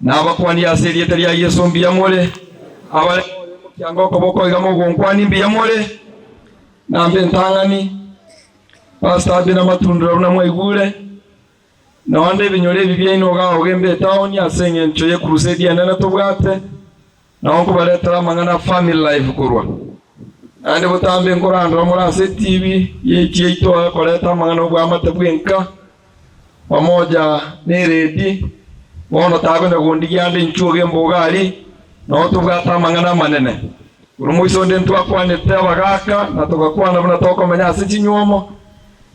Nabakwanie ase erieta ria Yeso mbuya more, abare moyo imokiange okoboko iga mogonkwania mbuya more, nambe entang'ani, Pastor Abina Matundura buna mwaigure, Nonde ebinyoro ebi biaino iga ogembe etaoni ase engencho ye crusade enene tobwate, nao nkobaretera amang'ana a family life korwa. Naende botambe nkorandora more ase etibi y'echi yaito ekoreta amang'ana obwamate bw'enka pamoja ne eredi, bono takonya kondigia ande inchuo ogembe iga aria, nao tobwate amang'ana amanene. Korwa moiso onde ntwakwanete abagaka na togakwana buna tokomenya ase chinywomo,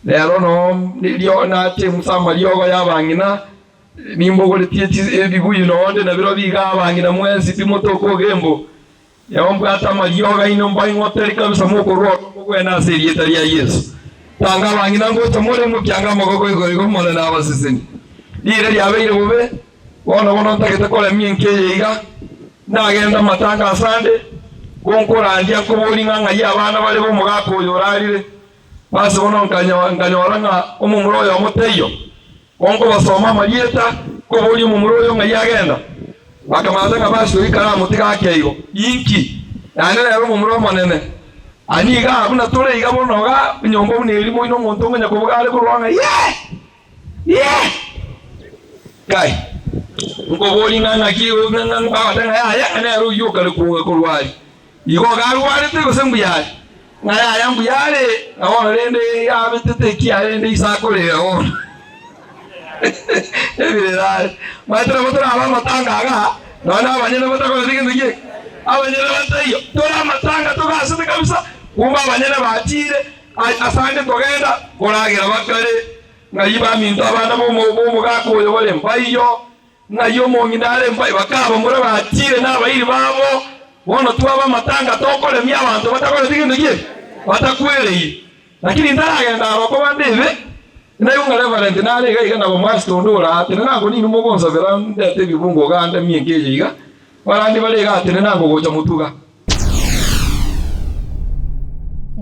Rero noo nache Musa amariogo y'abang'ina, nimbogoretie ebibuyu noonde nabirobio iga abang'ina mwensi timotoka ogembo. Nabo mbwate amariogo aino mbaing'otere kabisa mokorwa ororo mogwene ase erieta ria Yeso. Tanga abang'ina ngocha more mokiange amagoko igoro igo Omonene abasesenie. Riire riabeire bobe, bono bono ntagete koremia enka eye iga, nagenda amatanga asande, gonkorandia nkoboria ng'a ng'ai abana bare b'omogaka oyo orarire. Ase bono nkanyora ng'a omomura oyomo taiyo, gonkobasoma amarieta, nkoboria omomura oyo ng'ai agenda. Bakamanya ng'a basi oyo ikaramotiga ake igo. Inki? Naende nere omomura omonene. Ani igaa buna tore iga bono iga, enyomba buna eria moino omonto okonya koboga are korwa ng'a yee! Yee! Kai! Nkoboria ng'a ng'aki ng'a bagoteba ng'a yaya ng'a nere oyio okare korwa aria. Igo garwarete gose mbuya are? Ng'a yaya mbuya are, na bono rende yabetete ekiya rende ise akorera bono. Ebirero are. Omanyete nabo torabe amatanga igaa, nonya na abanyene batakoreti gento ki? Abanyene bataiyo. Tore amatanga togasete kabisa, kumbe abanyene bachire, asande togenda koragera bakare, ng'ai baminto abana b'omogaka oyo bare mbaiyo. Ng'ai omong'ina are mbae bakabamura bachire nabairi babo, bono twaba amatanga tokoremia abanto batakoreti gento ki'ebi, batakwereiri. Lakini ntaragenda aro koba ndebe, naigwe ng'a Reverend nare iga iga nabo mwasete onde ore aa, tenena ango ninwe mogonsabera ndete ebibungo igaa ndemie enka eye iga, barandi bare igaa tenena ango gocha motuga.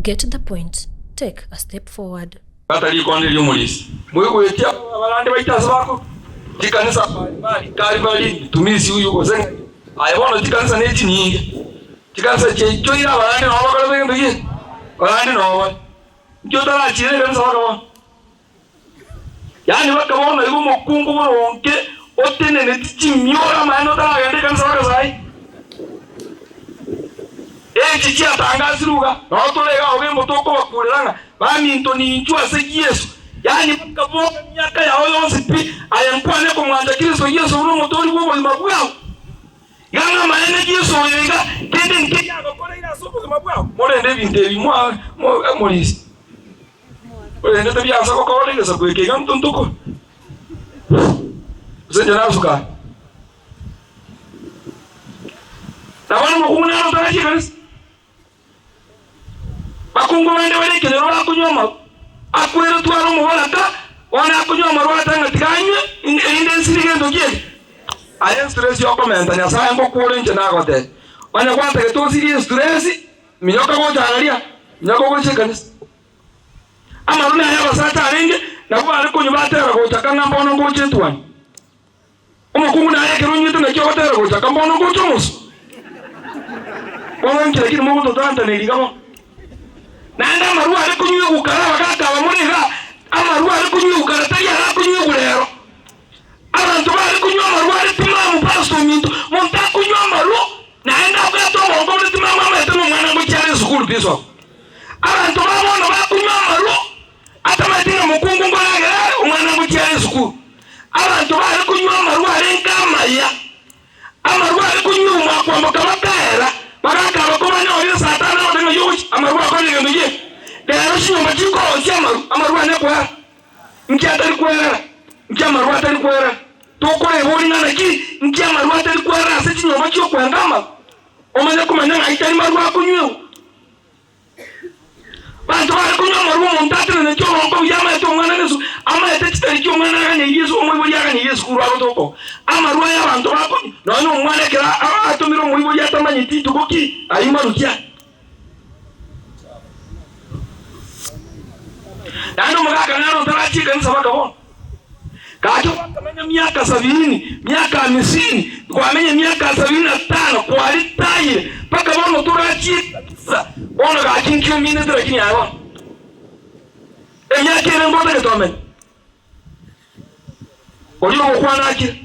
Get the point, take a step forward. Bwata rikondo ri'omorisia, moigweti abarandi baito ase bako chikanisa mbali mbali Kalvari, mtumishi huyu gose ng'ai. Aye bono chikanisa ne chinyinge, chikanisa chiaichoire abarandi nabo bakorete egento ki? Barandi nabo bare. Inki otarachire ekanisa baka bono? Yaani baka bono iga omokungu boronge oteneneti chimioro amaene otaragenda ekanisa baka saii. Echi chiatangasirwe iga, nao tore iga agwo embo tokobakurera ng'a baminto ninchwe ase Yeso, yaani bakaboka emiaka yao yonsi pi, aye nkwane komwancha Kristo Yeso buna omotoori bw'obogima bwao. Iga ng'amaene Yeso oyo iga, kende nkeri agokoreire ase obogima bwao. Morende ebinto ebi mwa morisia, korende tebiansa gokora egesaku eke iga ntontoko, gose inche nasuka aa. Na bono omokungu nere otarachie ekanisa. Bakungu bande bare ekenyoro bakonywa amarwa, akweretwe are omobaraka, bono akonywa amarwa ate ng'a tiga anywe, erinde nsire gento ki eke. Aye estress okomenta Nyasae ngokure inche nagotebia. Onye gwatagete osirie estress, minyoka gocha aria, minyoka gocha ekanisa. Amarwa naye abasacha arenge, nabwo bare konywa batera gocha kang'a mbono ngocha etuani. Omokungu naye ekero onywete naki ogotera gocha aka mbono ngocha omosu. Bono inki lakini mogototantaneria iga bono? Naende amarwa are konywegwa kare abagaka aba more iga, amarwa are konywegwa kare tari ara akonywegwa rero. Abanto bare konywa amarwa are timamu pastor ominto, monto akonywa amarwa naende abwate obongo bore timamu amaete ng'a omwana ngochia are esukuru bishop. Abanto ba bono bakonywa amarwa Atamanyeti ng'a mokungu nkoragera are, omwana ngochia are esukuru. Abanto baare konywa amarwa arenge amaya, amarwa are konywa mwakwamboka bakaera, bagakaba kobanyorire saa tano agote ng'ai ogochia, amarwa akorire gento ki eke? Rero chinyomba chikorosia amarwa, amarwa ane kwera. Nki atari kwerera? Nki amarwa atari kwerera? Tokorebori ng'a naki, nki amarwa atari kwerera ase chinyomba chiokwenga amarwa? Omanye komanya ng'ai tari marwa akonywewa. Banto bare konywa amarwa omonto ateneneti obongo buya amaete omwana nesu amaete chitariki omwana aganeirie esu omoibori aganeirie esukuru agotoka oo. Amarwa aya abanto bakonywa nonya omwana ekero atomire omoibori atamanyeti ituko ki ayio maru ki aya. Naende omogaka naro otarachie ekanisa baka bono. Gaki gwakamenya miaka sabini, miaka hamisini, kwamenya emiaka sabini na tano, kwaritayire mpaka bono torachie ekanisa. Bono gaki nki ominete lakini aye bono? Emiaka ere ngotagete omenye. Oria ogokwana akire.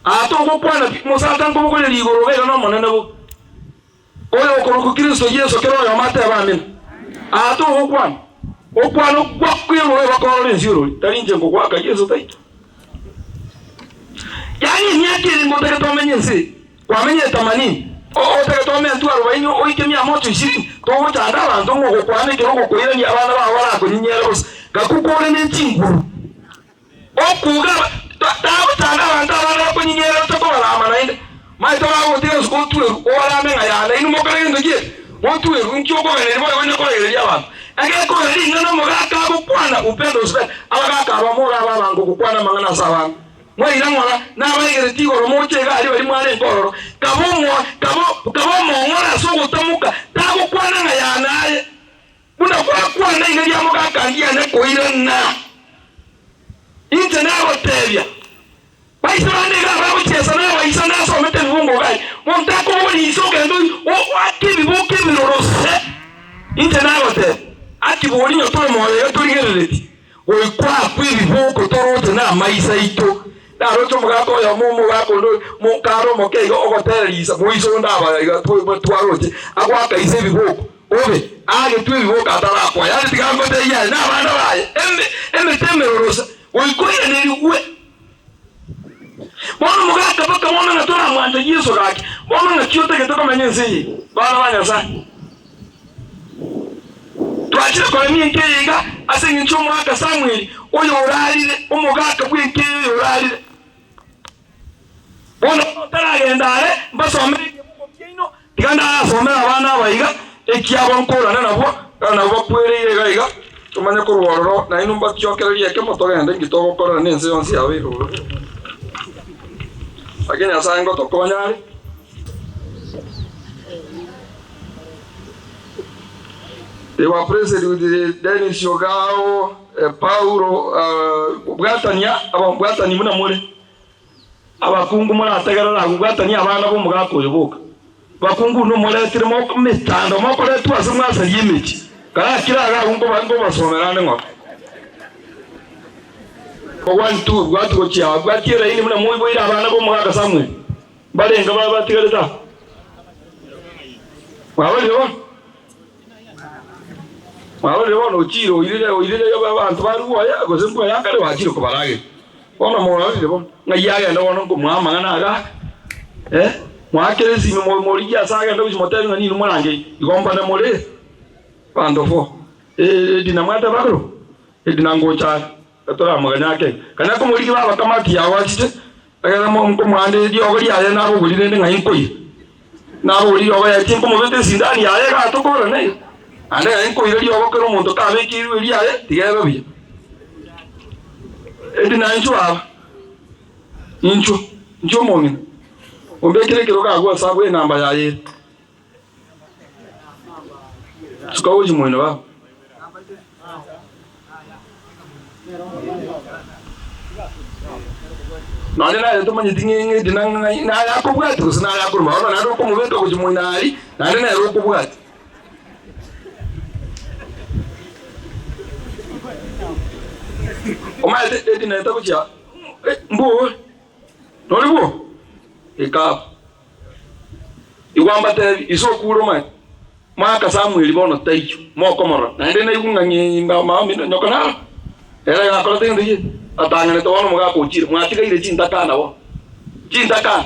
Aa togokwana pi, mosata nkobogoreria igoro iga iga n'Omonene bo. Oyo okorokwa Kristo Yeso kera oyomo atebe Amina. Aa togokwana. Okwana gwakwa igoro ebakorora ense orori, tari inche ngogoaka Yeso taito. Yaani emiaka ere ngotagete omenye ense eye, kwamenyire tamanini, otagete omentwe arobaini oike mia moja ishirini, togochanda abanto ng'a ogokwana ekero ogokoirania abana bao barakonyinyere bosa. Gaki okore ne chinguru. Okuga tagochanda abanto abande bakonyinyera gose kobarama naende. Maete bagotiga gose gotwerwa obarame ng'a yaya nainwe mokore gento ki eke? Motwerwe, inki okoganeria boigo onye koragereria abanto? Egekogera ring'ana omogaka agokwana upendo usipende. Abagaka aba morabe abango gokwana amang'ana ase abande. Mwaira ng'ora, nabaigereti igoro moche iga aria baria mwarenge ororo. Kaba omo kaba kaba omong'ora ase ogotamoka, tagokwana ng'a yaya naye. Buna gwakwana iga riamogaka ndiane koirana. Inche nagotebia, baise bande iga abagochiesa na abaisa nasomete ebibungo gai, monto akoboria inse ogende oake ebibuko ebiroro se. Inche nagotebia, akibori onye tore moyo iga torigereretie, goikwa akwe ebibuko toroche namaiso aito. Naroche omogaka oyomo omogaka onde kare omoke iga ogotereria isa, moiso onde abaya iga twaroche agoaka ise ebiboko. Obe aagetwe ebiboka atarakwa, yaani tiga ngotebie aye na abana baye emete emerorosa, goika oiranerigwe. Bono mogaka mpaka bono ng'a toramwancha Yeso gaki, bono ng'aki otagete komenya ense eye, bana ba Nyasae? Twachire koremia enka eye iga ase engencho y'omogaka Samweli, oyo orarire, omogaka bw'enka eye oyo orarire. Bono otaragenda are, mbasomere ekebugo kiaino, tiga ndarasomere abana aba iga, ekiabo nkorane nabwo, ekero nabwo bakwereire iga iga, tomanye korwa ororo, nainwe mbachiokererie ekemo togende inki togokorera nense yonsi yabeire ororo. Lakini Nyasae ngotokonya are. They were present with Dennis Ogao, Paulo, bwatania, ababwatani buna more. Abakungu morategerere agwo bwatanie abana b'omogaka oyo boka. Bakungu inwe moretire emechando mokoretwa ase mwasaria emechie. Karakire iga agwo nkobasomera ande ng'ora. One, two, bwati gochia aa, bwatie eraini buna moiboire abana b'omogaka Samuel. Mbarenge batigarete aa? Mwabarire bono? Mwarorire bono ochiire oirire oirire abanto ba rwoya, gose mbwoya akare gwachire kobarageria. Bono mwarorire bono, ng'ai agenda bono nkomoa amang'ana aga eh? Moakere esimi morigie ase agenda gochia motebie ng'a ninwe morangeirie, igo mbane more abanto fo. Edina mwateba korwa? Edina ngocha are, toramoganya ake. Kanya komorigia baba kamati yao achiche, Ekero nkomoanda eriogo riaye nabogori rende ng'ai nkoira? Nabogori riogo yaye tinkomobeta esindani yaye egatokora neigo? Naende ng'ai nkoira riogo kera omonto kabekeirwe eriaye tiga ebe buya. Endi nainchwe aba, inchwe, inchwe omong'ina, ombekere ekerogo agwo ase abwo enamba yaye ere. Suka gochia moino baba. Nonye naye tomanyeti ng'a eng'echo na ng'ai naye akobwati gose naye akoruma bono naende okomobeka gochia moino aria naende nere okobwati. Omanyete edina etagochia mboo nori bwo ekabu. Igwa mbatebi, ise okure omanyete, mwaka Samweli bono taiyo, mokomorora, naende naigwe ng'a ng'a mama omino nyoko naro, ere gakorete gento ki? Atang'anete bono omogaka ochire, mwatigaire chintakana bono, chintakana.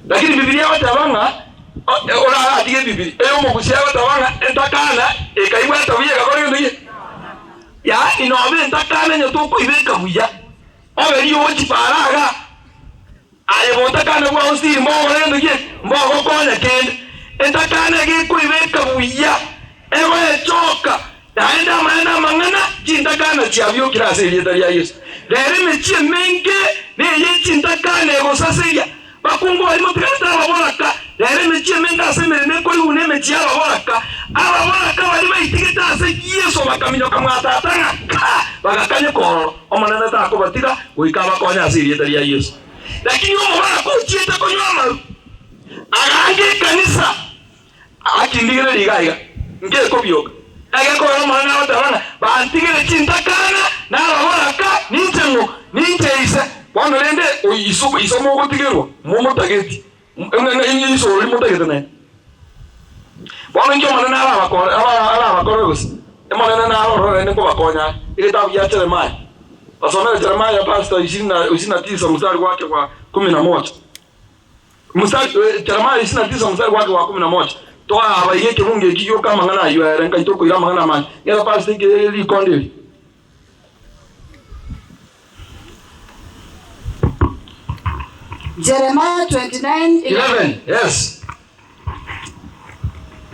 Lakini Bibilia egoteba ng'a oraratige Bibilia, ey'omogusia egoteba ng'a entakana ekaibwata buya egakora gento ki? Yaani noba entakana onye tokoibeka buya, obe rioochi para igaa. Aye botakana bwao siri mbogokora gento ki? Mbogokonya kende. Entakana egekoibeka buya, egoechoka, naende amaene amang'ana, chintakana chiabiokire ase erieta ria Yeso. Rero emechie emenge neye chintakana egosaseria. Bakungu baria motigarete ababoraka. Rero emechie emenge ase emeremo ekorigwa buna emechie y'ababoraka. Ababoraka baria baitigete ase Yeso bakaminyoka mwa Tata ng'a kaa, bagakanyeka ororo. Omonene takobatiga goika abakonye ase erieta ria Yeso. Lakini omoboraka ochiete konywa amaru, agaancha ekanisa, Akindigereria iga iga, nkekobioka. Egekogera Omonene agoteba ng'a bantigere chintakana na ababoraka, ninche ng'o? Ninche ise. Bono rende iso iso mogotigerwa, momotageti, iso oria motagete nere. Bono inki Omonene arabakore arabakorere gose? Omonene naro ororo naende nkobakonya are. Egetabu gia Jeremiah. Basomere Jeremiah pastor ishirini na ishirini na tisa mstari gwake gwa kumi na moja. Mstari, Jeremiah ishirini na tisa mstari gwake gwa kumi na moja. Toaba iga ekebungo eki gioka amang'ana ayio ere, nkai tokoira amang'ana amange. Ng'era pastor eke rikondo eri. Jeremiah 29, 11, yes.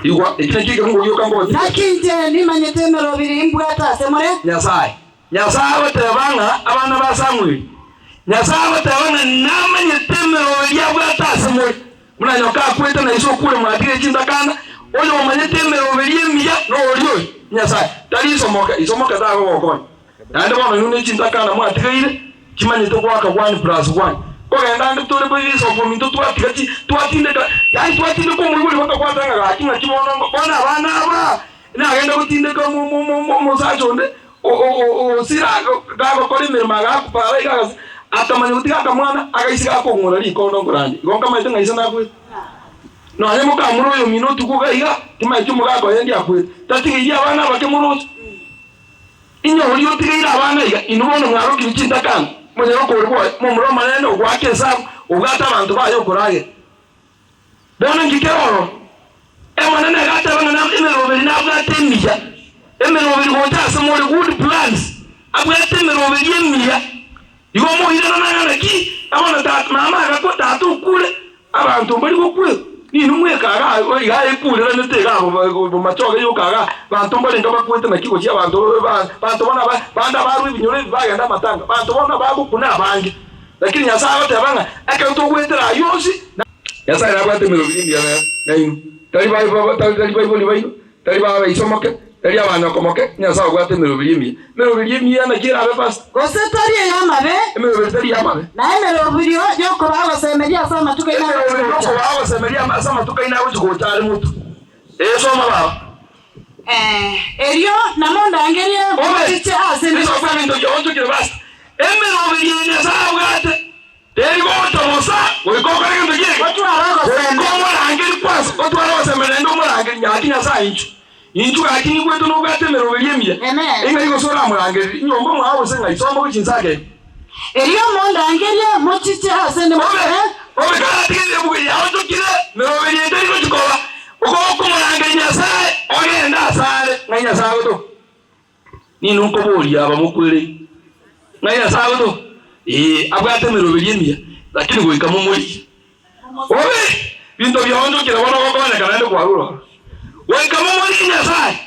Igwa, eki nakio ekebungo gioka ngotiga. Naki inche nimanyete emerobiri imbwate ase more. Nyasae. Nyasae agoteba ng'a abana ba Samweli, Nyasae agoteba ng'a namanyete emeroro eria abwate ase more, buna nyoka akwete na ise okure mwatigire chintakana, oyomanyete emeroberi emiya noria oyo, Nyasae, tari isomoke, isomoke tagogokonya. Naende bono inwe ne chintakana mwatigaire, chimanyete goaka one plus one. Kogenda ande tore boiso ominto twatiga chi twatindeka, yaani twatindeka omoibori bakakwata ng'a gaki ng'aki bono bono abana aba nagenda gotindeka omosacha onde osira gagokora emeremo agakobara iga agase akamanya gotiga akamwana agaise gakong'ura rikondo nkorande igo nkamanyete ng'a ise nakwete. Nonya mokamura oyomino otuko iga iga timanyeti omogaka oye ndi akwete tatigeirie abana abake moroche. Inye oria otigeire abana iga inwe bono mwarokire chintakana monyare okoorigwa oye momura omonene ogoaka esabu obwate abanto baye okoragera. Bono inki kere ororo? Omonene agateba ng'a emeroberi nabwate emiya, emeroberi gocha ase more, good plans, abwate emeroberi emiya. Igo moirana nang'ana ki? Na bono tata, mama agakwa, tata okure, abanto mbari gokwerwa. Ninwe mweka iga iga ekureranete iga bomachoge yoka iga, banto mbarenge bakwete naki gochia abanto banto bono bande abarwa ebinyoro ebi bagenda amatanga, banto bono bagokwa nabange. Lakini Nyasae agoteba ng'a ekero togoetera ayio onsi, na. Nyasae nabwate emerobiri emiya nainwe, tari tari baibori baino, tari babaiso moke, tari abanyoko moke, Nyasae obwate emerobiri emiya. Emerobiri emiya naki erabe pastor? Gose tari ey'amabe. Emerobiri tari ey'amabe. Na emerobiri y'okobaa ogosemeria ase amatuko aino agochia Emerobiri gocha. y'okobaa ogosemeria ase amatuko aino agochia gocha are motwe. Ee, soma baba. Erio namondangerie mochiche ase Obe, nigo ebinto bionchokire basi. Emeroberi eye Nyasae abwate teri gocha bosa goika okore gento kiege. Otware Goika ogosemeria. omorangerie kwansa, otware ogosemeria naende omorangerie gaki Nyasae inchuo. Inchuo gaki nigwete nobwate emeroberi emiya. Amen. Eng'ai gose oramorangerie nyomba mwao gose ng'ai soma gochia inse ake igo. Erio mondangerie mochiche ase Obe, mosere. obe karatigere ebuku eye yaonchokire, meroberi eye teri gochia koba. Okomorangeria Nyasae, ogende asare. Ng'ai Nyasae agotoka? Ninwe nkoboria aba mokwerei. Ng'ai Nyasae agotoka? Ee, abwate emeroberi emiya, lakini goika momorigie. Obe, binto biaonchokire bono gokonyeka naende kwarure ororo. Goika momorigie Nyasae.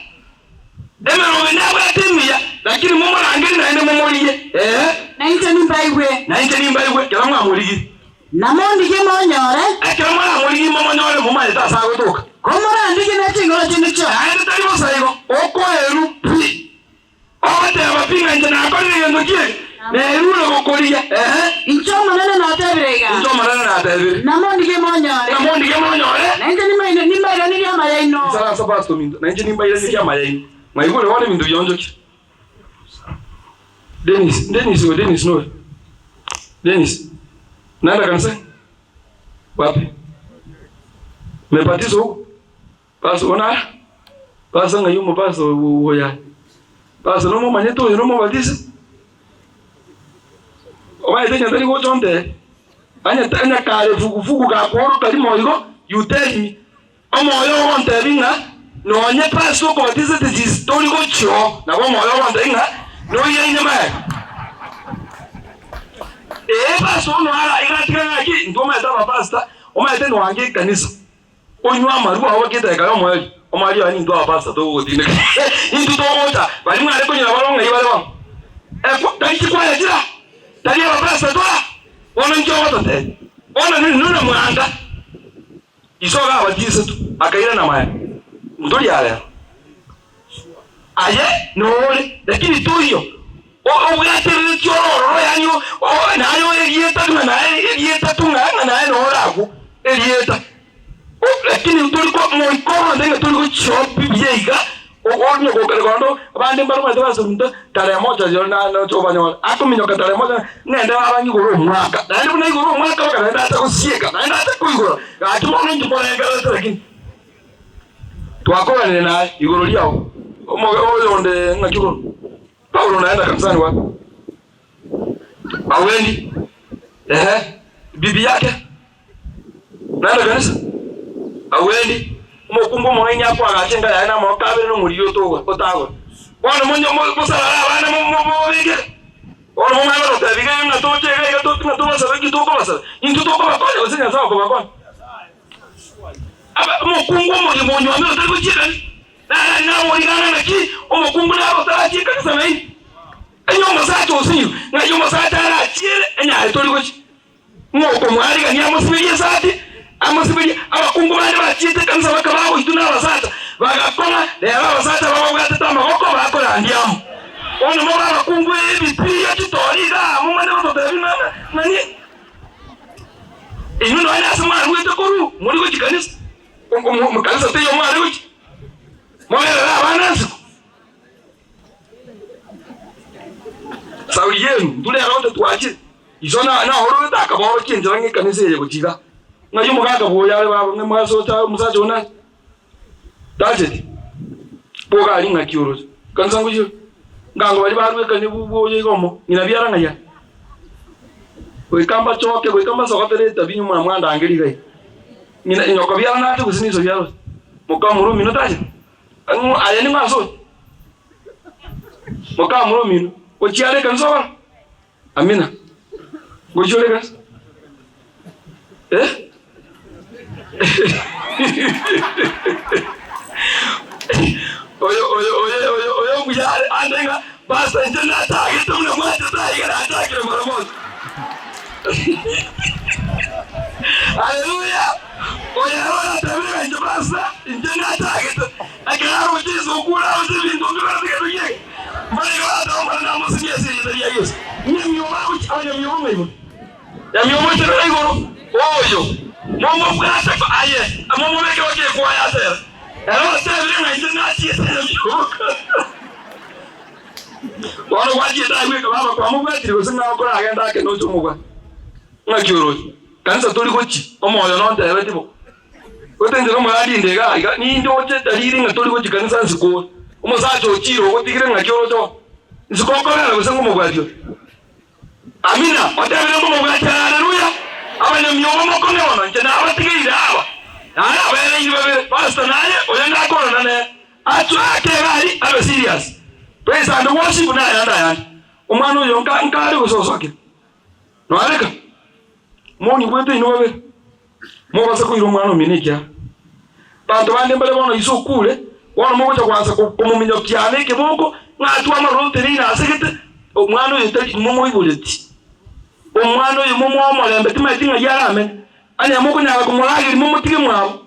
Emeroberi nabwate emiya, lakini momorangerie naende momorigie. Ee. Na inche nimbaigwe. Na inche nimbaigwe, ekero mwamorigirie. Na mondigie monyore. Ekero moramorigie momonyore, momanyete ase agotoka. Komorandigie ne chingoro chiane chionsi. Naende tari bosa igo, okoerwa pi, ogoteba pi ng'a inche nakorire egento ki'eke, nerure gokorigia. Ehe. Inche Omonene natebire iga. Inche Omonene natebire. Na mondigie monyore. Na mondigie monyore. Na inche nimbairanerie amaya aino. Insaransa pastor ominto, na inche nimbairanerie amaya aino. Mwaigure bono ebinto bionchokire. Dennis, Dennis oyo, Dennis noyo. Dennis, naenda kanisa? Wapi? Umebatizwa huko? Pastor, ona? Pastor ng'ai omopastor oyo aye? Pastor nomomanyete oyo nomobatise? Omanyete ng'a tari gocha ontebie? Onye onye kare fugufugu gakooroka rimo igo, you tell me. Omoyo ogontebia ng'a nonye pastor okobatisete sis tori gochia oo, nabo omoyo ogontebia ng'a noiraine magega. Ee pastor ono ara iga atiga ng'aki intwe omanyete abapastor, omanyete noange ekanisa, onywe amarwa ao baka edageka ya omoerio, omoerio aye nintwe abapastor togogotindeka intwe togocha baria mware konyora bare ng'ai bare bono? Ekwa tari chikwaya chira, tari abapastor tora, bono inki ogototebia? Bono nonye namwanga. Iso iga abatisetwe, akairana amaya, Ntori aa rero. Aye nore, lakini toiyo obwatereretie ore ororo, yaani naye ore erieta ng'a naye erieta tu ng'a ng'a naye nore agwo erieta. Lakini tori ko moika oronde ng'a tori gochia buya iga onye gokare kondo abande mbare omanyete basorunto tarehe moja rirorio na nocha obanyore akominyoka tarehe moja ng'ende abange igoro omwaka naende buna igoro omwaka boka naende acha gosieka naende acha koigora gaki bono inki morengererete lakini twakoranire naye igoro riao omoge oyonde ng'aki igoro Paulo naenda kanisani wapi auendi ehe bibi yake Naende kanisa, agwendi, omokungu omong'aini akoagacha enka yaye namaboko abere na omoriri otogwa otagora. Bono monye mosarare abana mobabekere. Bono momanye gototebia iga ng'a toche iga iga ng'a tobasabe inki tokobasaba? Intwe tokobakonya gose Nyasae okobakonya? Aba omokungu omogima onywomire otari gochia ekanisa, nare naborigana naki omokungu naro otarachia ekanisa naende. Onye omosacha osinyirwe, ng'ai omosacha arachiere enyare tori gochia. Ng'a okomoarigania amosiberie esati, amosiberie. Abakungu bande bachiete ekanisa bakaba agoitwa nabasacha, bagakong'a, rero abasacha bababwatete amaboko bakorandia amo. Bono mobe abakungu ebipiria chitori iga amo manye gototebia ng'a ng'a ng'a inwe nonya ase mwaruete korwa mori gochia kanisa, kanisa teiyo mware gochia, moberere abana nsiko. Sauli yenu, intwe rero onde twachire, iso naororete akabaorokia enchera ng'a ekanisa eye gochia iga. Ng'ai omogaka bwoye are baba, ng'a mogasocha omosacha one aye? Tacheti? Boka aria ng'aki oroche? Kanisa ngochia ore? Ngango baria barwa ekani bwoye iga omo, ng'ina biara ng'ai are? Goika mbachoke, goika mbasogotere etabi nyuma mwandangeria iga iga. Ng'ina nyoko biara nache gose niso biara ore? Mokamura omino tacheti? Ang'o aye ning'o ase oyo? Mokamura omino, gochia are ekanisa ogora? Amina. Gochia ore ekanisa? Eh? Oyo oyo oyo oyo oyo mbuya are ande ng'a pastor inche natagete buna mwanchete aiga nachakire mara moja. Haleluya! Oyo ere oratebire ng'a inche pastor inche natagete ekero aroche esukuru aroche ebinto mbibarete gento kiege mbare iga barateba Omonene amosibie ase erieta ria Yeso. Nyamiobo agochia abanyamiobo ng'a igoro. Nyamiobo otenene igoro oyo momobwate aye momobeke gochia ekwaya ase ere. Ere otebire ng'a inche nachiete nyamiobo. Bono gwachiete agwo ekaba kwamobwatire gose ng'a okoragende ake noche omobwate. Ng'aki oroche? Kanisa tori gochia, omoyo nontebeti bo. Gose inche nomorandi inde iga iga, nindoche dalili ng'a tori gochia kanisa nsiko ore. Omosacha ochire ogotigire ng'aki oroche bono? Nsiko okorera gose ng'omobwati ore? Amina, otebire ng'omobwati ore haleluya. Abanyamiogo mokong'e bono, inche nabatigeire aba, naye abereire babere, pastor naye oyo ndakorana nere. Atwake egari abe serious. Praise and worship na ayande ayande. Omwana oyo nka nkare gose osokire. Noareka? Monyigwete inwe babere. Mobase koira omwana omino ekiara. Banto bande mbare bono iso okure, bono mogocha gwansa komominyokia ane ekeboko, ng'a atwe amaroro tereine asegete, omwana oyo tari momoiboreti. Omwana oyo momoe omorembe timaeti ng'ai aramenye. Onye mokonyara komorageria momotige mwabo.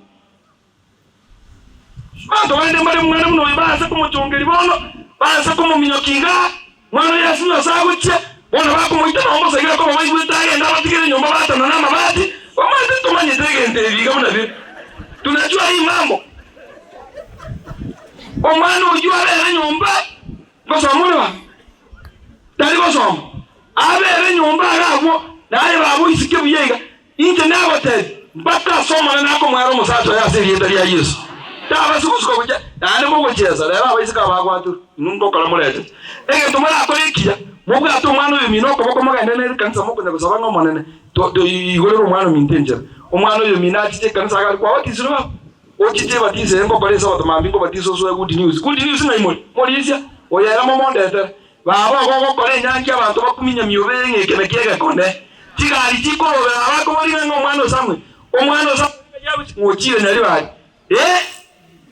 Abanto bande mbare mwana buna oyo baanse komochongeria bono, baanse komominyokia iga, Mwana oyo asinywe ase agochia, bono bakomoita na omosagira koba baigwete agende abatigere enyomba batanane amabati, bamanyete ntomanyete egento ebi iga buna bire. Tunajua hii mambo. Omwana oyio abere nyomba, ngosoma ore baba? Tari gosoma. Abere nyomba iga agwo, naye baba oisike buya iga. Inche nagotebia, mpaka ase Omonene akomoera omosacha oye ase erieta ria Yeso. Tabasi gosuka gochia naende mogochiesa, rero abaiseke aba bagwaterwe, inwe ngokora morete. Egento morakore ekiya, mobwate omwana oyo omino okoboko mogende nere ekanisa mokonya gosaba ng'a Omonene, to, to, igorere omwana ominto enchera. Omwana oyo omino achiche ekanisa iga aria kwabatisirwe baba? Ochiche ebatisa eye ngokora esabato mambia nkobatisa osoe good news. Good news ng'ai more? Morisia, oyo ere momondetera. Baba ogokora enyangi abanto bakuminya miobe ng'a eke nakio egekone. Chigari chikorobera abakoboria ng'a omwana o Samuel, omwana o Samuel ng'ai agochia? Ng'a ochire Nyaribari. Ee,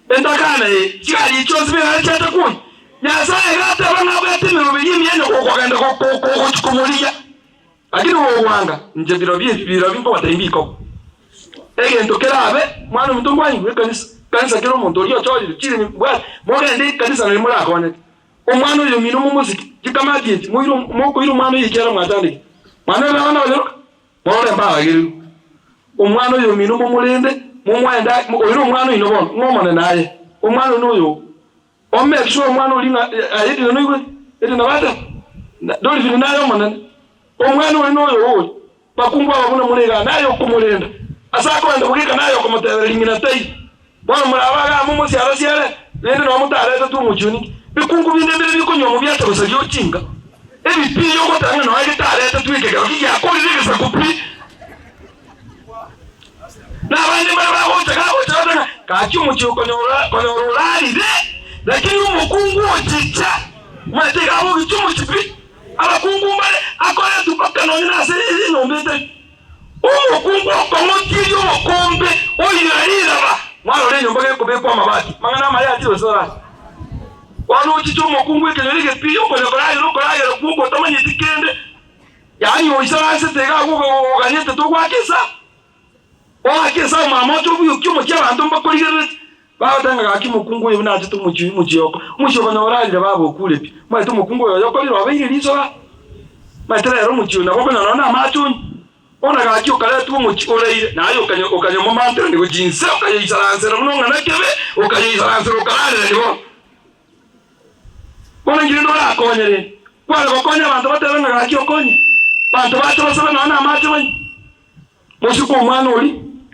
entakana eye, chigari echi chionsi bigare chiacha kwoyia. Nyasae iga ateba ng'a abwate emeroberi emiya onye gokogenda gochia komorigia. Lakini gogwanga, inche birobio ebi birobio nkobatebia mbikoba. Egento kerabe, mwana ominto nkwanyigwe ekanisa, ekanisa kera omonto oria ochorire chire bwate, mogende ekanisa nario morakonyeke. Omwana oyo omino momosike, chikamati echi, moire mokoira omwana oyo ekiagera mwachandekire. Mwana oyo abana abanyaroka, morore mbaragererwe. Omwana oyo omino momorende, momoe oyo nomwana oino bono, ng'a Omonene aye, omwana oyo noyo oo. Omake sure omwana oria ng'a aye Edina noigwete, Edina bateba, Dolphine naye omonene, omwana oria noyo oo oria, bakungu aba buna more igaa, naye okomorenda, ase akoenda bogeka naye okomotebereria ng'ina taiyo. Bono morabe igaa amo mosiarasiare, rende nabo motaretetwe omochie o ninki? Bikungu binde mbire bikonywa mobiacha gosaria ochinga, ebipiyo ogoteba ng'a nonya getaretetwe ekegero ki giakorire egesaku pi. Na abande mbare bagocha gagocha gose ng'a gaki omochie okonyora konyora orarire, lakini omokungu ochicha, omanyete iga agogicha omochie pi. Abakungu mbare akoretwe mpaka nonye nase enyomba etari. Omokungu okong'otieria obokombe oira riraba, mwarora enyomba gekobekwa amabati, mang'ana amaya achire gose taracha. Bono ochiche omokungu ekenyoro egepiya okonya koragera okoragera kwoka otamanyeti kende. Yaani oisaransete iga agwo oganyete togoaka esabu. Oake esabu mama oche obuyokie omochie abanto mbakorigereretie. Bagoteba ng'a gaki omokungu oyo buna achete omochie oyio omochie oko. Omochie okonyora orarire baba okure pi. Omanyete omokungu oyo oyokorire obeire riso ga. Omanyete rero omochie oyo nabo okonyora nonye na amache onywe. Bono gaki okaretwa omochie oreire naye okanya okanyomomanterania gochia inse okayoisaransera buna ong'ana kebe okayoisaransera okararera bono. Bono inki rende orakonye rende? Kware gokonya abanto batebe ng'a gaki okonye, abanto bache basabe nonya namache banywe. Mosike omwana oria,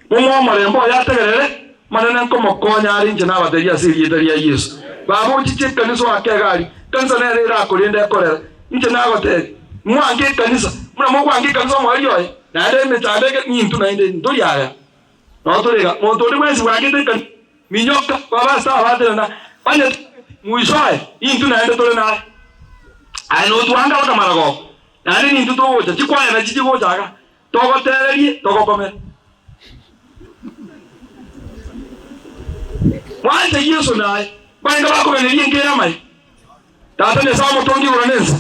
momoe omorembe oye ategerere, Omonene nkomokonya are inche nabatebi ase erieta ria Yeso. Baba ochiche ekanisa oake egari, ekanisa nere erakorende ekorera. Inche nagotebi, mwange ekanisa, buna mogwanka ekanisa omoerio oye, naende emechando eke nintwe naende ntori aya. Nao tore iga, monto onde bwensi bwangete ekanisa, Minyoka, baba ase abatere na onye mwisoe, intwe naende tore naye. Aye notwange abakamara goka, naende nintwe togocha, chikwaya nachi chigocha iga, togotererie, togokomere. Mwanche Yeso naye, barenge bakoganeria enka y'amaye. Tata Nyasae omotongi igoro na ense,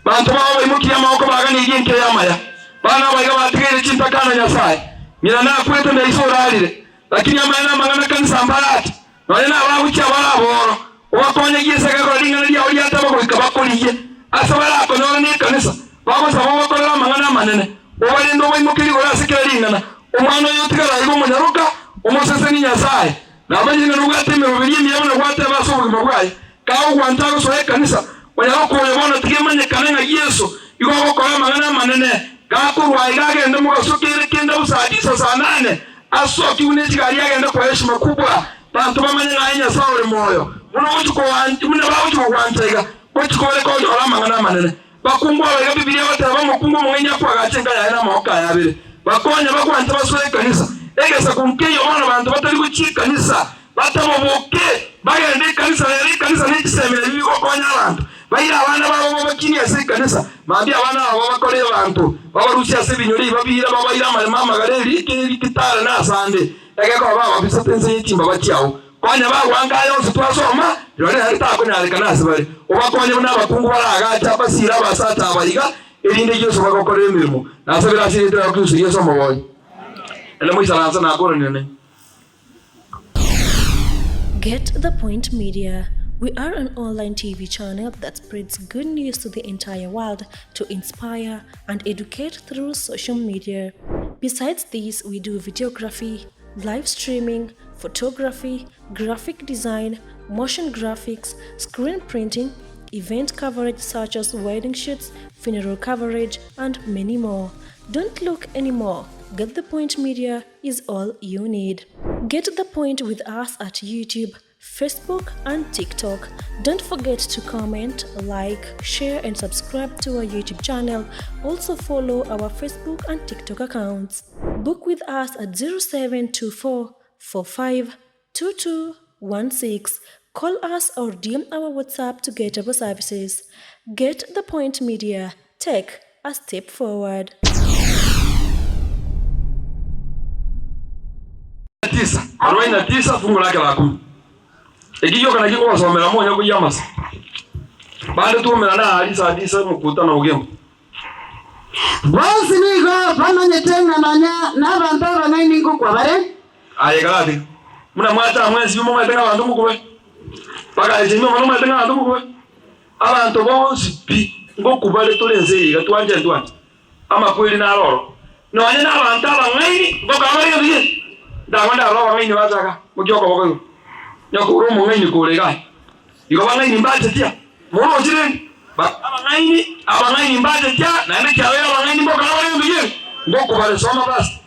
banto bao baimokirie amaboko baganeirie enka y'amaya. Bana abaiga batigaire chintakana Nyasae, ng'ina nakwete na ise orarire, Lakini amaya namang'ana kanisa mbarati, nonya nabagochia abare aboro, obakonyegie ase egekora ring'ana riao riateba goika bakorigie. Ase barakonyore nekanisa, bagosaba obakorere amang'ana amanene, obarende obaimokerie igoro ase kera ring'ana. Omwana oyo otigare aiga omonyaroka, omoseseni Nyasae, namanyire ng'a nobwate emeroberi emiya buna gwateba ase obogima bwaye. Kagogwancha agosoa ekanisa, onyaroka oyo bono tiga emanyekane ng'a Yeso igo agokora amang'ana amanene. Gakorwa aiga agende mogaso kere kende bosa tisa saa nane, Asokigwe ne chigari agende kwa heshima kubwa, banto bamanye ng'a aye Nyasae ore moyo, buna ogochia kogoancha, buna bagochia kogwancha iga, gochia kore konyora amang'ana amanene. Bakungu aba iga Bibilia egoteba, Omokungu omong'aini akoagacha enka yaye namagoko aye abere. Bakonye bagwanche basoe ekanisa. Egesaku nkeiyo bono banto batari gochia ekanisa, bataboboke, bagende ekanisa rero ekanisa ne chisemina ebi bigokonya abanto. Baire abana babo babakinie ase ekanisa, mambia abana aba babakore abanto, babarusie ase ebinyoro ebi babiire babaire amaremo amagare erike erikitare na asande, egekoba bababisete inse ye chimbaba chiao. Konya bagwanka aya onsi twasoma, rirorio naende takonyarekana ase bare. Obakonye buna abakungu baraagache abasiire abasacha aba iga, erinde Yeso bagokorere emeremo. Nasabire ase erieta ria Kristo Yeso Omobori. Ere moisaranse nakoranire nainwe. Get the Point Media. We are an online TV channel that spreads good news to the entire world to inspire and educate through social media. Besides these, we do videography, live streaming, photography, graphic design, motion graphics, screen printing, event coverage such as wedding shoots, funeral coverage, and many more. Don't look anymore. Get the Point Media is all you need. Get the point with us at YouTube, Facebook, and TikTok. Don't forget to comment, like, share, and subscribe to our YouTube channel. Also, follow our Facebook and TikTok accounts. Book with us at 0724 45 2216. Call us or DM our WhatsApp to get our services. Get the Point Media. Take a step forward. Tisa, arobaini na tisa fungu lake la kumi. Eki gioka nakio nkobasomera monya koyia amasa. Bande twaumerane aa risaa tisa mokutano ogima. Bonsi nigo bamanyete ng'a nonya nabanto abang'aini ngokwa bare. Aye Galati, buna mwacha mwensi momanyete ng'a abanto ngokwa Bagaecha inwe mono momanyete ng'a abanto ngokwa Abanto bonsi pi ngokwa bare tore ense eye iga, twanche ntwanche. Amakweri naro oro. Nonya nabanto abang'aini ngokora bare gento ki? Ndagwa ndarore abang'aini bacha iga, mokia okoboko igoro. Nyoko ore omong'aini kore igaa. Igo bang'aini mbachetia, moroche rende? Abang'aini, abang'aini mbachetia, naende kiabeire abang'aini mbokora bare gento ki? Ngokobare soma basi.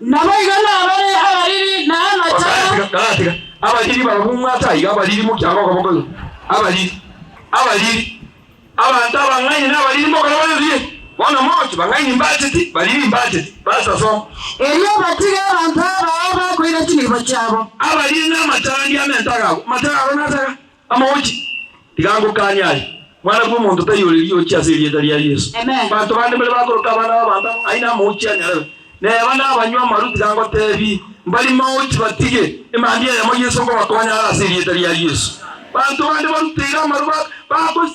Naboigo nabare abariri na amachara. Karatiga, abariri barabwo mwacha aiga, abariri mokianga okoboko igoro, abariri, abariri, abanto abang'aini na abariri mbokora bare riria. Bono moche, bang'aini mbacheti, bariri mbacheti. Pastor soma. Erio batige abanto abao bakoira chinibo chiabo. Abariri na amachara ndiamente agagwa, amachara aro nase aga. Amaochi, tiga ngokanie aye, Mwana bw'omonto taiyo ore riochi ase erieta ria Yeso. Abanto bande mbare bakoroka abana b'abanto abang'aini amaochi a nyarebe, neba nabanywa amaru tiga ngotebi, mbari maochi batige, emambia eyemo Yeso nkobakonya are ase erieta ria Yeso. Abanto bande baruteire amaru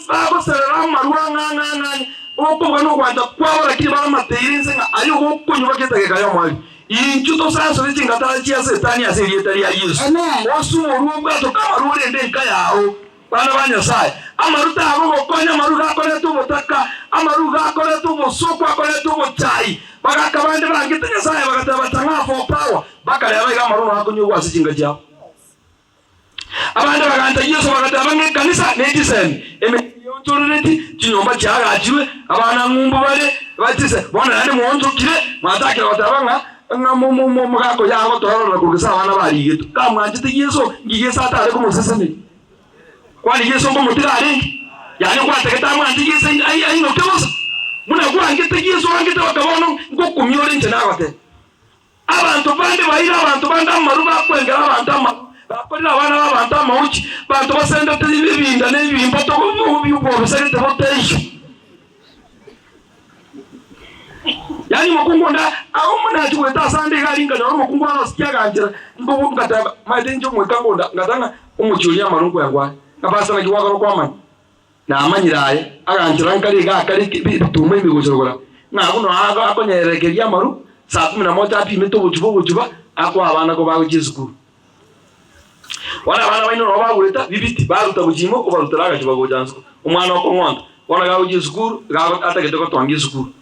bagoserera amaru ang'ang'ang'ang'e, okoboka nogwancha kwabo lakini baramateire inse ng'a aye ogokonywa baka etageka y'omoerio. Inchuo tosansore chingatara chia Setani ase erieta ria Yeso. Osumorwe obwatoke amaru orende enka yao. Bana ba Nyasae, amaru tagogokonya, amaru gakoreta obotaka, amaru gakoreta obosooku, akoreta obochai. Bagaka bande bangete Nyasae bagateba tang'aa for power, bakareba iga amaru nao akonyuegwa ase chinka chiabo. Abande bagancha Yeso bagateba ng'a ekanisa ne chisemi, emechie yeonchorereti, chinyomba chiagachirwe, abana ng'umbu bare bachise, bono naende mwaonchokire, mwachakire goteba ng'a ng'a omogaka oyo agotoorora korwa gese abana barigetwe. Kamwanchete Yeso, nki Yeso atare komoseseneria? Kwani Yeso nkomotiga arenge? Yaani gwatagete amwanche Yeso ainoke bosa? Buna gwangete Yeso oangete baka bono ngokumia ore inche nagoteba. Abanto bande baire abanto bande amaru, bakwengera abanto amaru, bakorire abana b'abanto amauchi, abanto basendete ebinda na ebimboto bobisegete botaiyo. Yaani omokungu onde omonyachi goeta ase ande iga aria nkanyora omokungu arosikie aganchera, nkobo ngateba maete inche omoika ngonda ngateba ng'a omochie oria amaru nkwengwa are. Ng'a pastor naki gwakora kwamanya? Namanyire aye, aganchera nkare iga akare ebituma ime gochia rogoro, ng'a abwo noo akonyererekeria amaru saa kumi na moja apimete obochuba obochuba akoa abana kobagochia esukuru. Bono abana baino nabo bagoeta bibiti baruta gochia ime obarutera agachuba gocha nsuko. Omwana okong'onta bono gagochia esukuru iga atagete gotwangia esukuru.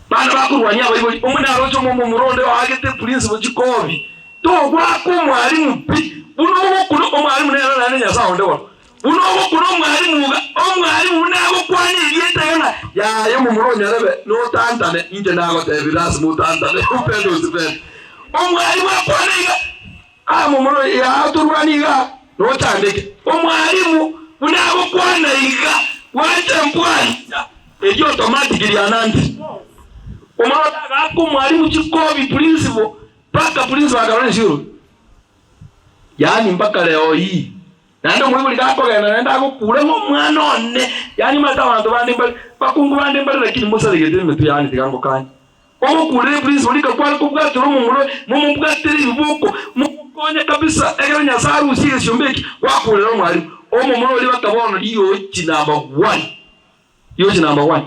Bana bakorwania abaibori, omo naroche omomura onde oagete principal chikobi, togoaka omwalimu pi, buna ogokuna omwalimu nere naende Nyasae onde bono. Buna ogokuna omwalimu iga, omwalimu buna agokwana erieta iga ng'a yaya omomura onyarebe notantane, inche nagotebirie lasima otantane, upende osipende. Omwalimu akwane iga, ah momura oyo yaya torwane iga nochandeke. Omwalimu buna agokwana iga, bwanche mbwancha, erio automatic rianantire. Omwana oyo agaaka omwalimu chikobi principal, mpaka principal akarora ense Yaani mpaka leo hii. Naende omoibori gakogenda naende agokure ng'a omwana one, yaani omanyete abanto bande mbare, bakungu bande mbare lakini mosaregete emetwe yaani tiga ngokanye. Ogokurera eprinciple rika kware kobwatera omomura oye, momobwatere ebiboko, momokonye kabisa ekero Nyasae arusie egesiomba eki, gwakurera omwalimu. Omomura oria baka bono riochi number one, riochi number one.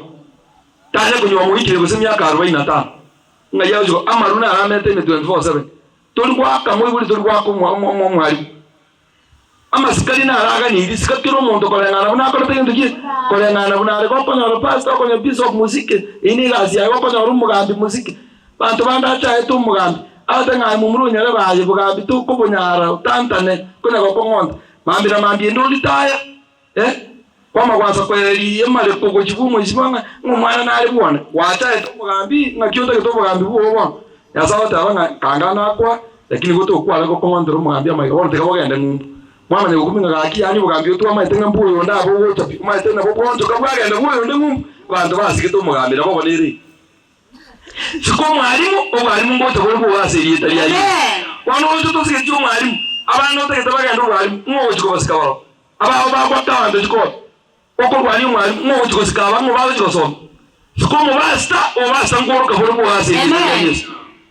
Tanya konywa moikire gose miaka arobaini na tano, ng'ai agochia amaru naro amete ime 24/7. Tori goaka moibori, tori goaka omwalimu. Amasikani naro aganirie, isiko kera omonto koreng'ana buna akorete gento ki? Koreng'ana buna are gokonyora pastor, okonyora bishop mosike, eyio ne egasi yaye, gokonyora omogambi mosike. Banto bande achaete omogambi, agote ng'a aye momura onyarebe aye bogambi tokobonyara otantane konya gokong'onta. Mambia na mambia ende oritaya. Eh, kwamagwansa koereria amareko gochia bw'omoisia ng'a omwana nare bwone, gwachaete omogambi, ng'aki otagete obogambi bwogo bono? Nyasae agoteba ng'a kanga nakwa, lakini igo tokware gokong'ontera omogambi amaiga, bono tiga bogende ng'umbu. Mwamanya gokumia ng'a gaki yaani obogambi obo twamaete ng'a mbwoyonde abe ogocha pi, omanyete nabo bwoonchoka bwagenda bwoyonde ng'umbu, abanto basigete omogambi nabo bono ere. Sika omwalimu, obwalimu ngocha bore bwogo ase erieta ria Yeso. Bono oche tosigetie omwalimu, abana otagete bagende obwalimu, ng'o ogochia kobasika barobwo? Abao bagwaka abanto chikobi, okorwania omwalimu, ng'o ogochia gosika aba, ng'o bagochia gosoma? Sika omobasta, obobasta nkworoka bore bwogo ase erieta ria Yeso.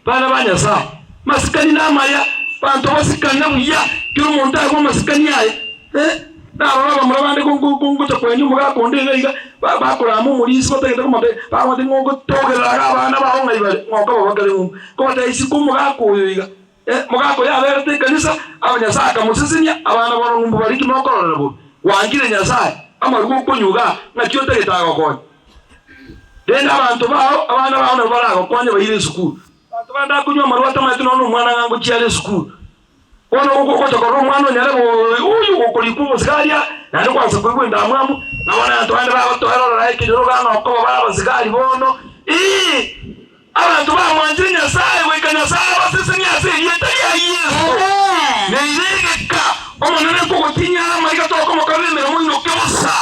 Bana ba Nyasae, masikani namaya, banto basikane buya, kera omonto aegwe amasikani aye. Eh. Narora abamura bande ngocha kwenia omogaka onde iga iga, bakorama omorisia batagete komotebia, bakomotebia ng'a ogotogerera iga abana bao ng'ai bare, ng'a okoba bakare ng'umbu. Nkobatebia isiko omogaka oyo iga, mogaka oyo aberete ekanisa, aba Nyasae akamosesenia, abana bono ng'umbu bare ki mokororera bobe? Gwangire Nyasae, amarwa okonywa igaa, ng'aki otagete agokonye? Rende abanto bao, abana bao nabwo baragokonye baire esukuru. Abanto bande akonywa amarwa atamanyeti nonya nomwana ng'a ngochia are esukuru. Bono ogocha korora omwana onyare oyo ogokorikwa obosigari aa, naende kwansa koigwa endamwamu, na bono abanto bande bagotoera ororo aye ekenyoro iga ng'a okoba bare abasigari bono. Ee, abanto bamwanchire Nyasae goika Nyasae abasesenie ase erieta ria Yeso. Neire egeka Omonene nkogotinyia are amariga tokomokorera emeremo inoke bosa.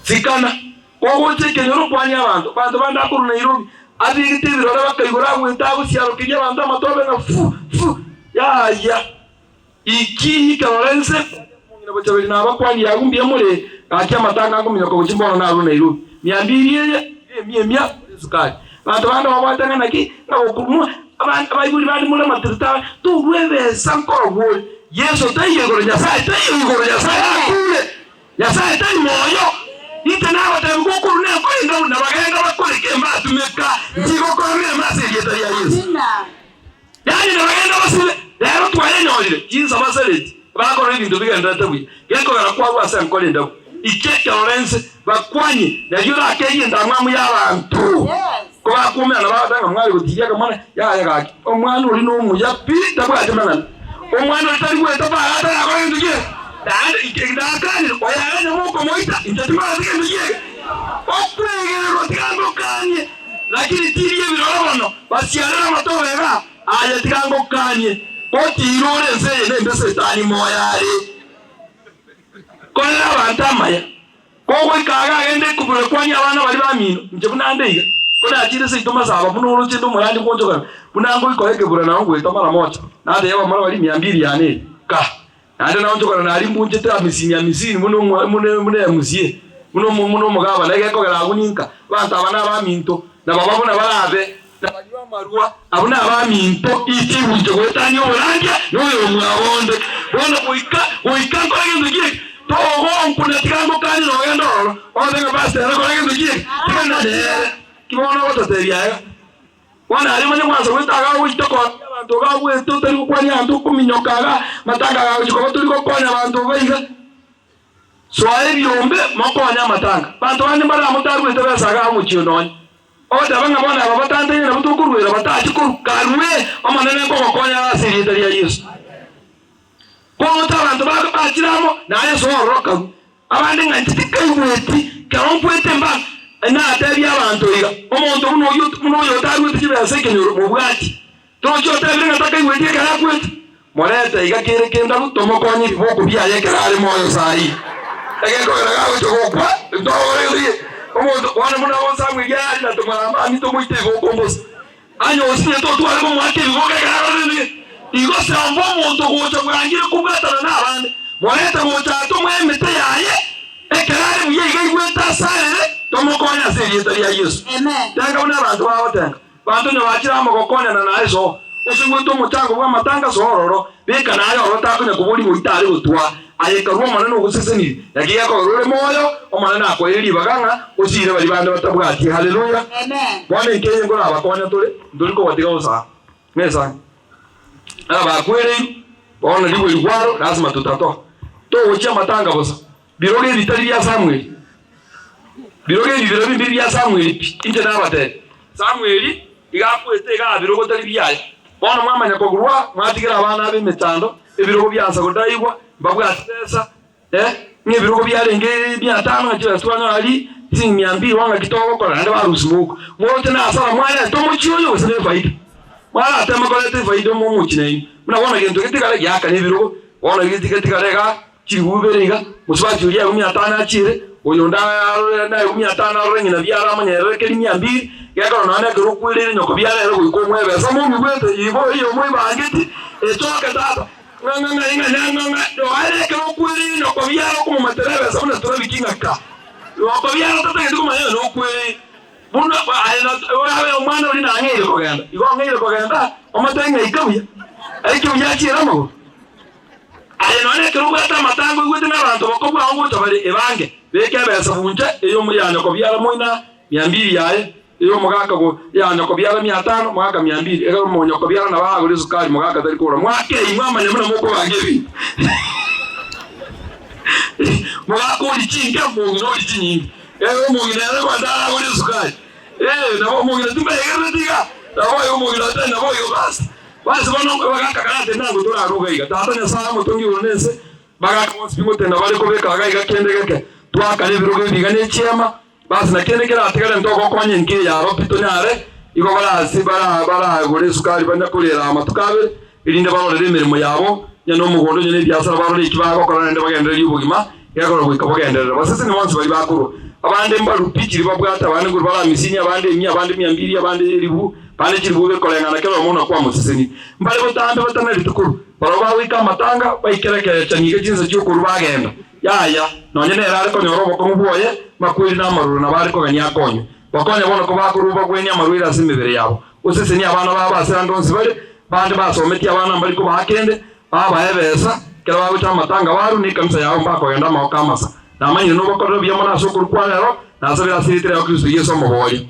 Sikana, kogocha ekenyoro kwanie abanto. Abanto bande akorwa Nairobi, abegete ebirore bakaigora agwete agosiarokeria abanto amatobe ng'a fu fu yaya iki ikerore nse omong'ina Bochaberi nabakwani yago mbuya more gaki amatanga akominyoka gochia mbono narure Nairobi miambiri eye ire emia emia ore esukari. Abanto bande babwate ng'a naki ng'a gokurumwa abaibori bande more amatirita torwa ebesa nkorogwa ore. Yeso taiyo igoro Nyasae taiyo igoro Nyasae akure. Nyasae tari moyo, inche nagoteebia gokorwa nenkorende buna bagenda bakoreke mbatumeka, nchigokora meremo ase erieta ria Yeso. Yaani nabagenda basibe, rero twayenyorire, chinsa basereti, bakorora ebinto bigendererete buya, gekogera kwarwa ase enkoro endabu. Ike ekerore ense, bakwanye, nario orakerie endamwamu y'abanto. Kobakuomerana bagoteba ng'a mware gotiria akamwana, yaya gaki, omwana oria nomuya pi, tabwati mang'ana. Omwana oria tari goeta para atarakora gento kiege. Naende inche ndakanire, oyo ere nyuma okomoita, inche timanyeti gento kiege. Okwegererwa tiga ngokanie, lakini tiria ebirore bono, basiarere amatobe iga, aye tiga ngokanie. Gotiira ore ense eye nembe Setani moyo are. Korera abanto amaya. Kogoika iga agende ekubura kwania abana baria bamino, inche buna nde iga, ko nachire seito masaba buna oroche nde omorandi gwonchokana, buna ngoika ekebura nao ngoeta mara mocha, natebia abamura baria miambiri yane eye, ka. Naende naonchokana naria mbunchete amisini amisini buna omwa buna buna MCA, buna omo buna omogabana, egekogera abwo ninka, abanto aba nabaminto, na baba buna barabe, na banywe amarwa, abwo nabaminto, inche goetania oborandia na oyomwabo onde. Bono goika, goika nkore gento ki eke? Togonkuna, tiga ngokanie na ogende ororo, ogotebi ng'a pastor ere kore gento ki eke? Tiga nere. Ki bono ogototebia iga? Bono aria omanye gwansa goeta iga goita koorokia abanto iga goeta otari gokwania abanto okominyoka iga, matanga gagochia koba tori gokonya abanto iga iga. Soa ebiombe mokonye amatanga. Banto bande mbare amo taruete besa iga omochie nonya. Ogoteba ng'a bono aba batantaine nabwo tokoruera batachi korwa karue, Omonene nkogokonya are ase erieta ria Yeso. Kogocha abanto babo bachire amo, naye soa ororo karue. Abande ng'a inche tikaigweti, kero nkwete mba natebie abanto iga, omonto buna oyio buna oyo otarueti chibesa ekenyoro mobwati. Tochi otebire ng'a takaigweti ekero akwete? Morete iga kere kendabu tomokonye ebiboko biaye ekero are moyo saii. Egekogera gagocha gokwa ntogokora gento ki? Omonto bono buna Samueli ari na tomorama ami tomoite ebiboko mbosa. Aye osinye totware komoaka ebiboko ekero arorire gento ki? Igo samba omonto gocha bwangire kobwatana nabande, morete gocha aa tomoe emete yaye ekero are buya iga aigwete asarere tomokonye ase erieta ria Yeso. Tenga buna abanto bagotenga. Abanto onye bachire amo gokonyana naye soa, osigwete omochango bw'amatanga soa ororo, beka naye ororo takonya koboria goita are gotwaa. Aye karue Omonene ogosesenirie, naki gekogera ore moyo, Omonene akoeire ribaga ng'a osiire baria bande batabwati. Haleluya! Bono enka eye nkorabakonya tore, ntori kobatiga bosa. Nesa abakwereirwe, bono rigwe rigwaro lasima totatoa. Togochia amatanga bosa. Birogo ebi tari bia Samweli, birogo ebi birobio mbiri bia Samweli pi. Inche nabatebia, Samweli iga akwete iga birogo tari biaye. Bono mwamanya kogurwa, mwatigera abana aba emechando, ebirogo biansa godaigwa, mbabwati besa, eh, ng'a ebirogo biarenge mia tano ng'a chibesa twanyora aria silingi mia mbili bono ng'aki togokora naende barusia mouko. Moroche na hasara mwareta omochie oyo gose ne efaida? Mwaratema koreta efaida omo omochie nainwe. Buna bono gento getigare giakana ebirogo, bono getigare igaa. Chilifu ibere iga, mosubati oria aegwe mia tano achiere, oyonde arore naegwe mia tano arore ng'ina biara amonyerere keria mia mbili, gekero nonya nekero okwereire nyoko biara ere goika omoe ebesa momigwete igo oyo omoibangeti echoke tata ng'a ng'a ng'a ng'a ng'a ng'a ng'a noere ekero okwereire nyoko biara okomomatera ebesa buna torabiki ng'a ka nyoko biara tatageti komanya ng'a nokwereire buna aye na orabe omwana oria nang'eire kogenda igo ong'eire kogenda omotebie ng'a ika buya aike buya achiere amagoro. Aye nonya ekero obwate amatanga oigwete ng'a abanto bokobua ao ngocha bare, ebange, beka ebesa bunche ey'omo ya nyokobiara moina mia mbili yaye, ey'omogaka go ya nyokobiara mia tano, mogaka mia mbili, ekero omonyokobiara nabo aragore esukari mogaka tari kogora. Mwake inwe amanye buna mokobanga ebinto. Mogaka oria chinke, omong'ina oria chinyinge. Ekero omong'ina ere kwanza aragore esukari, eh, nabo omong'ina timbegerereti iga, nabo oyo omong'ina otari nabo oyo basi. Basi bono bagaka karate nango toraruga iga. Tata Nyasae omotongi igoro na ense, bagaka bonsi pi ngotenda bare kobeka iga iga kende geke, twakare ebirogo ebi iga ne chiema, basi na kende keratigare ntogokonya enka eye aro pi tonyare, igo barase bara baragore esukari banya korera amatuko abere, erinde barorere emeremo yabo, onye nomogondo onye nebiasara barore eki bagokora naende bagendererie obogima, Gekogera goika bogenderere. Baseseni bonsi baria bakorwa, abande mbaru pi chiria babwate, abande nkorwa bare amisini, abande emia, abande mia mbiri, abande elifu, abande chilifu gekoreng'ana kera oyomo buna kwamosesenirie. Mbare botambe batanareti korwa, barabwo bagoika amatanga, baikera ekerecha nigo chinsa chi'okorwa bagenda. Yaya, nonye nere are konyora obokong'u bwoye, makweri na amaroro nabo are kogania akonywe. Bakonya bono kobakorwa obagwenie amarwaire ase emebere yabo. Osesenie abana babo ase ande onsi bare, bande basometie abana mbari kobaa kende, Babae ebesa, ekero bagocha amatanga barue nekanisa yao mbakogenda amaboko amasa. Namanyire nobakorere buya mono ase okorua kwa rero, nasabire ase erieta riao Kristo Yeso omoboria.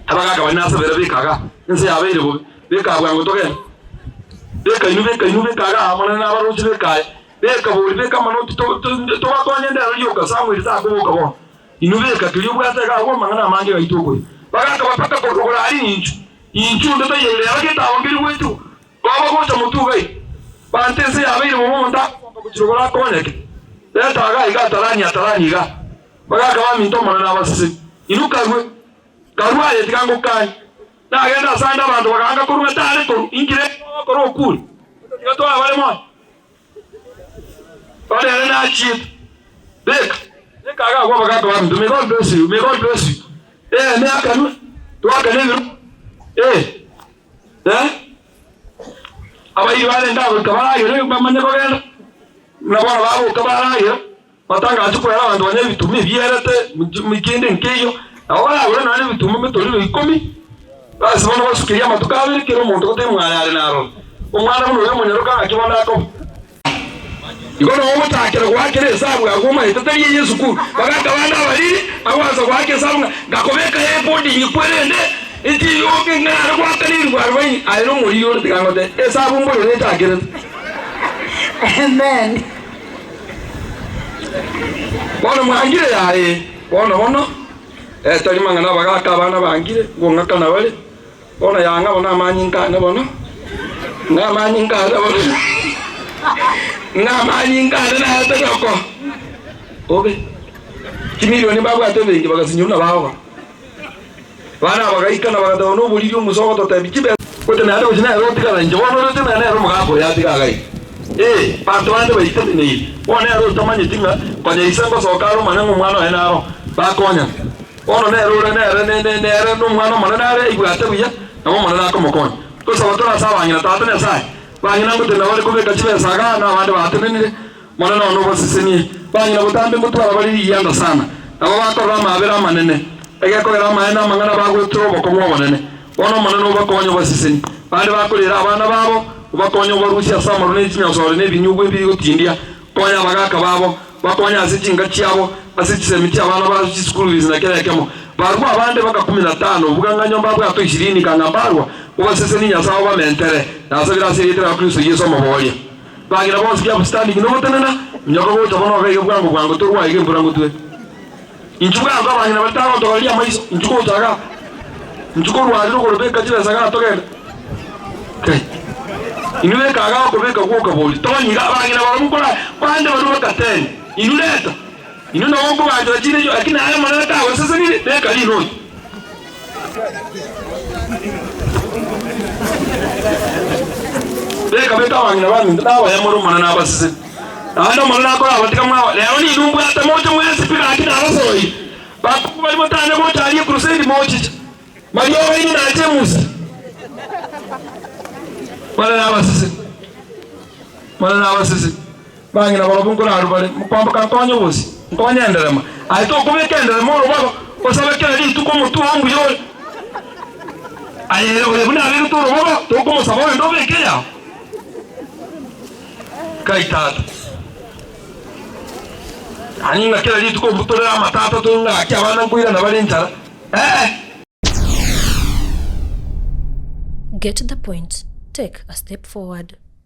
Abagaka baria nasabere beka igaa, ense yabeire bobe, beka bwango togende. Beka inwe, beka inwe, beka igaa, Omonene nabaroche beka aye. Beka bori, beka amanoti to- to- tobakonye ndero rioka, Samuel takoboka bono. Inwe beka keria obwate iga agwo amang'ana amange gaito okoria. Bagaka bapaka korwa aria inchu, inchu onde taiyo rero getago nkeri goetwa. Baba gocha motwe iga, banto ense yabeire bobe omonto agosomba gochia rogoro akonyeke. Reta iga iga atarani atarani iga. Bagaka baminto Omonene abaseseni. Inwe karue, karue aye tiga ngokanie. Nagenda ase ande abanto bagaanga korua tare korwa, inki rende ogokora okure? Tiga twabare moyo. Bono ere nachiete. Beka, beka iga agwo abagaka baminto. May God bless you, may God bless you. Eh, neakanwe, twakane ebiro. Eh. Eh? Abairi barenge agoika baragere bamanye kogenda, na bono bagoka baragera, batangache kwera abanto banye ebituma ebierete kende nkeiyo, nabo baragore nonya ebituma emetoriro ikomi, basi bono basukerie amatuko abere kera omonto gotebia mwaye are naroro. Omwana buna oyo omonyaroka ng'aki bono akoba? Igo noo ogochakera goakera esabu agwo omanyete tari eye esukuru. Bagaka bande abariri bagwansa goaka esabu ng'a ngakobeka ebodi nyikwe rende inche yoke ng'are goakana elifu arobaini aye nomoriri ore tiga ngote esabu mborere echakerete. Amen. Bono mwangire yaye bono bono eh, tari mang'ana abagaka abana bangire ngong'akana bare. Bono yang'a bono amanyinga ane bono, ng'a amanyinga ane bono, ng'a amanyinga ane naete goko. Obe, chimilioni mbabwate ebenki bagasinywa buna bagoka. Bana bagaikana bagateba noboriri omusa ogototebia chibesa. Gocha naende gochia nere otigara inche bono oroche ng'a nere omogaka oyo atiga iga iga. Ee, banto bande baiteneneire. Bono nere otamanyeti ng'a konya ise ngosoka are omanye ng'a omwana oye naro bakonyana. Bono nere ore nere nere nomwana omonene are aibwate buya, nabo Omonene akomokonya. Tosaba tore ase abang'ina Tata Nyasae, bang'ina ngotenena bare kobeka chibesa igaa, na abande batenenire, Omonene one obasesenie. Bang'ina botambe ngotwara bare rigianda sana, nabo bakorora amaabera amanene, egekogera amaene amang'ana bagwetera obokong'u obonene. Bono Omonene obakonye obasesenie. Bande bakorera abana babo, obakonye obarusie ase amaru ne chinyasore na ebinyugwa ebigotindia, Konya abagaaka babo, bakonye ase chinka chiabo, ase chisemi chi'abana ba chisukuru fees na kera ekemo. Barua abande baka kumi na tano, buga ng'a nyomba abwatwe ishirini, kang'a mbarua, obasesenie Nyasae obamentere, nasabire ase erieta ria Kristo Yeso omoboria. Bagina bonsi ki upstanding nogotenena, minyoka gocha bono iga iga bwango bwango torwae iga embura ngotwe. Inchu bwango abang'ina baria tagontogoreria amaiso, inchu gocha igaa, inchu korwa aria rogoro beka chibesa igaa togende. Kai, inwe beka igaa okobeka gwoka bori, tonya iga abang'ina barabwo nkora bande barue bakateni, inwe reta, inwe nabo nkobanchera chinde echio lakini aye Omonene tagosesenirie, beka rinoti. Beka beka abang'ina baminto nabaya more Omonene abasesenie. Naende Omonene akorabatiga mwaba, rero ninwe mbwate moche mwensi pi gaki nabasoeire. Bakungu baria motanye gocha aria ekrusade mochiche. Mariogo inwe nache Musa. Omonene abasesenie. Omonene abasesenie. Bang'ina barobwo nkorarwa bare, Mokwamboka nkonye obosio, nkonye enderema. Aye tokobeka enderema orobago, osabe kera rituko omotwe oo mbuya ore. Aye ere ore buna abegete orobago, tokomosaba oyonde obeke eyao. Kai tata. Yaani ng'a kera rituko mbutorere amatato tore ng'a gaki abana nkoirana bare enchara. Ee. Get the point, take a step forward.